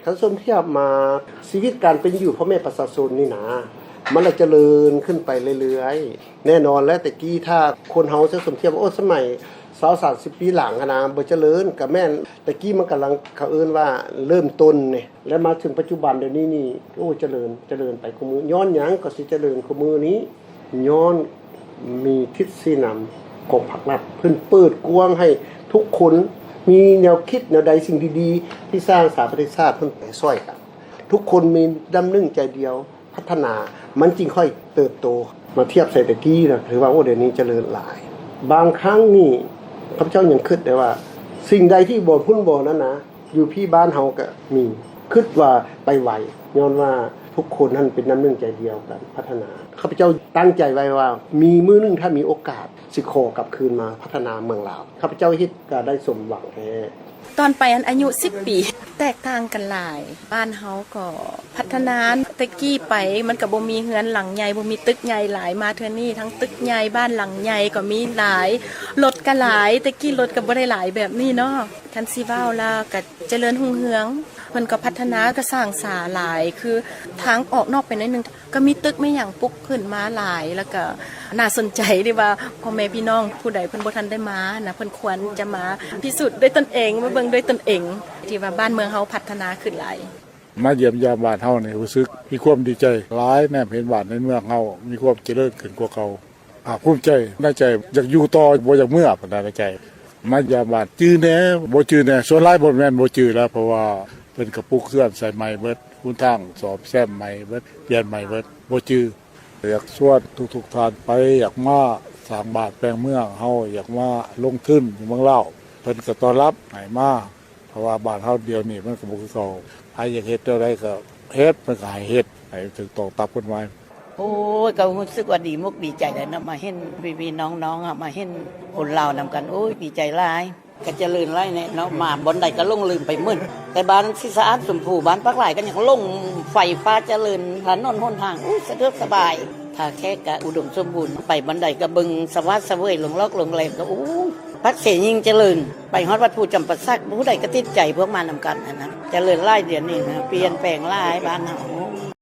ຄັນສົມທຽບມາຊີວິດການເປັນຢູ່ພໍ່ແມ່ປະຊາຊົນນີ້ນະ ມັນລະຈະເລີນຂຶ້ນໄປເລື້ອຍໆ. ແນ່ນອນແຫຼະ ແຕ່ກີ້ຖ້າຄົນເຮົາຈະສົມທຽບວ່າ ໂອ້ ສະໄໝຊາວສາມສິບປີຫຼັງຫັ້ນນະ ບໍ່ຈະເລີນ ກະແມ່ນແຕ່ກີ້ມັນກຳລັງ ເຂົາເອີ້ນວ່າເລີ່ມຕົ້ນນີ້ ແລະມາເຖິງປັດຈຸບັນດຽວນີ້ນີ້ ໂອ້ ຈະເລີນ ຈະເລີນໄປຄູ່ມື້. ຍ້ອນຫຍັງກໍຊິຈະເລີນຄູ່ມື້ນີ້? ຍ້ອນມີທິດຊີ້ນຳຂອງພັກລັດ ເພິ່ນເປີດກວ້າງໃຫ້ທຸກຄົນມີແນວຄິດແນວໃດ ສິ່ງດີໆ ທີ່ສ້າງສາປະເທດຊາດ ເພິ່ນໄປຊ່ອຍກັນ. ທຸກຄົນມີນ້ຳໜຶ່ງໃຈດຽວ ພັດທະນາ ມັນຈຶ່ງຄ່ອຍເຕີບໂຕ. ມາທຽບໃສ່ແຕ່ກີ້ນະ ຖືວ່າ ໂອ້ ດຽວນີ້ຈະເລີນຫຼາຍ. ບາງຄັ້ງນີ້ ຂ້າພະເຈົ້າຍັງຄິດໄດ້ວ່າ ສິ່ງໃດທີ່ບໍ່ພຸ້ນບໍ່ນັ້ນນະ ຢູ່ພີ້ບ້ານເຮົາກະມີ ຄິດວ່າໄປໄວ ຍ້ອນວ່າທຸກຄົນຫັ້ນເປັນນ້ຳໜຶ່ງໃຈດຽວກັນພັດທະນາ. ຂ້າພະເຈົ້າຕັ້ງໃຈໄວ້ວ່າ ມີມື້ໜຶ່ງຖ້າມີໂອກາດ ຊິຂໍກັບຄືນມາພັດທະນາເມືອງລາວ. ຂ້າພະເຈົ້າເຮັດກະໄດ້ສົມຫວັງແທ້. ຕອນໄປຫັ້ນອາຍຸສິບປີ ແຕກຕ່າງກັນຫຼາຍ. ບ້ານເຮົາກໍພັດທະນາ ແຕ່ກີ້ໄປມັນກໍບໍ່ມີເຮືອນຫຼັງໃຫຍ່ ບໍ່ມີຕຶກໃຫຍ່ຫຼາຍ. ມາເທື່ອນີ້ທັງຕຶກໃຫຍ່ ບ້ານຫຼັງໃຫຍ່ກໍມີຫຼາຍ ລົດກໍຫຼາຍ. ແຕ່ກີ້ລົດກໍບໍ່ໄດ້ຫຼາຍແບບນີ້ເນາະ. ຄັນຊິເວົ້າລະກະຈະເລີນຮຸ່ງເຮືອງ ເພິ່ນກໍພັດທະນາ ກໍສ້າງສາຫຼາຍ ຄືທາງອອກນອກໄປໜ້ອຍໜຶ່ງ ກໍມີຕຶກມີຫຍັງປຸກຂຶ້ນມາຫຼາຍ ແລ້ວກໍໜ້າສົນໃຈທີ່ວ່າພໍ່ແມ່ພີ່ນ້ອງຜູ້ໃດເພິ່ນບໍ່ທັນໄດ້ມານະ ເພິ່ນຄວນຈະມາພິສູດດ້ວຍຕົນເອງ ມາເບິ່ງດ້ວຍຕົນເອງ ທີ່ວ່າບ້ານເມືອງເຮົາພັດທະນາຂຶ້ນຫຼາຍ. ມາຢ້ຽມຢາມບ້ານເຮົານີ້ ຮູ້ສຶກມີຄວາມດີໃຈຫຼາຍ ແນມເຫັນບ້ານເຫັນເມືອງເຮົາມີຄວາມຈະເລີນຂຶ້ນກວ່າເກົ່າ. ພາກພູມໃຈໃນໃຈ ຢາກຢູ່ຕໍ່ ບໍ່ຢາກເມືອປານໃດໃນໃຈ. ມາຢາມບ້ານຈື່ແດ່ ບໍ່ຈື່ແດ່ ສ່ວນຫຼາຍບໍ່ແມ່ນບໍ່ຈື່ແລ້ວ ເພາະວ່າເພິ່ນກໍປຸກເຮືອນໃສ່ໃໝ່ເບິດ ຫົນທາງສ້ອມແຊມໃໝ່ເບິດ ປ່ຽນໃໝ່ເບິດ ບໍ່ຈື່. ຢາກຊວນທຸກໆທ່ານໄປ ຢາກມາສ້າງບ້ານແປງເມືອງ ເຮົາຢາກມາລົງທຶນຢູ່ເມືອງລາວ ເພິ່ນກໍຕ້ອນຮັບໃຫ້ມາ. ເພາະວ່າບ້ານເຮົາດຽວນີ້ມັນກໍບໍ່ຄືເກົ່າ ໃຜຢາກເຮັດແນວໃດກໍເຮັດ ເພິ່ນກໍໃຫ້ເຮັດ ໃຫ້ຖືກຕ້ອງຕາມກົດໝາຍ. ໂອ້ຍ ກໍຮູ້ສຶກວ່າດີມົກດີໃຈແຫຼະເນາະ ມາເຫັນພີ່ໆນ້ອງໆ ມາເຫັນຄົນລາວນຳກັນ ໂອ້ຍ ດີໃຈຫຼາຍ. ກໍຈະເລີນຫຼາຍແນ່ເນາະ ມາບ່ອນໃດກໍຫຼົງລືມໄປໝົດ. ແຕ່ບ້ານສີສະອາດ ຊົມພູ ບ້ານປາກລາຍ ກໍຍັງຫຼົງ ໄຟຟ້າຈະເລີນ ຖະໜົນຫົນທາງ ໂອ້ຍ ສະດວກສະບາຍ. ທ່າແຂກກໍອຸດົມສົມບູນ ໄປບ່ອນໃດກໍເບິ່ງສະຫວາດສະເຫວີຍ ໂລງລອກໂລງແລມກໍ ໂອ້ຍ ປາກເຊຍິ່ງຈະເລີນ. ໄປຮອດວັດພູຈຳປາສັກ ຜູ້ໃດກໍຕິດໃຈ ພວກມານຳກັນຫັ້ນນະ ຈະເລີນຫຼາຍ ດຽວນີ້ນະ ປ່ຽນແປງຫຼາຍບ້ານເຮົາ.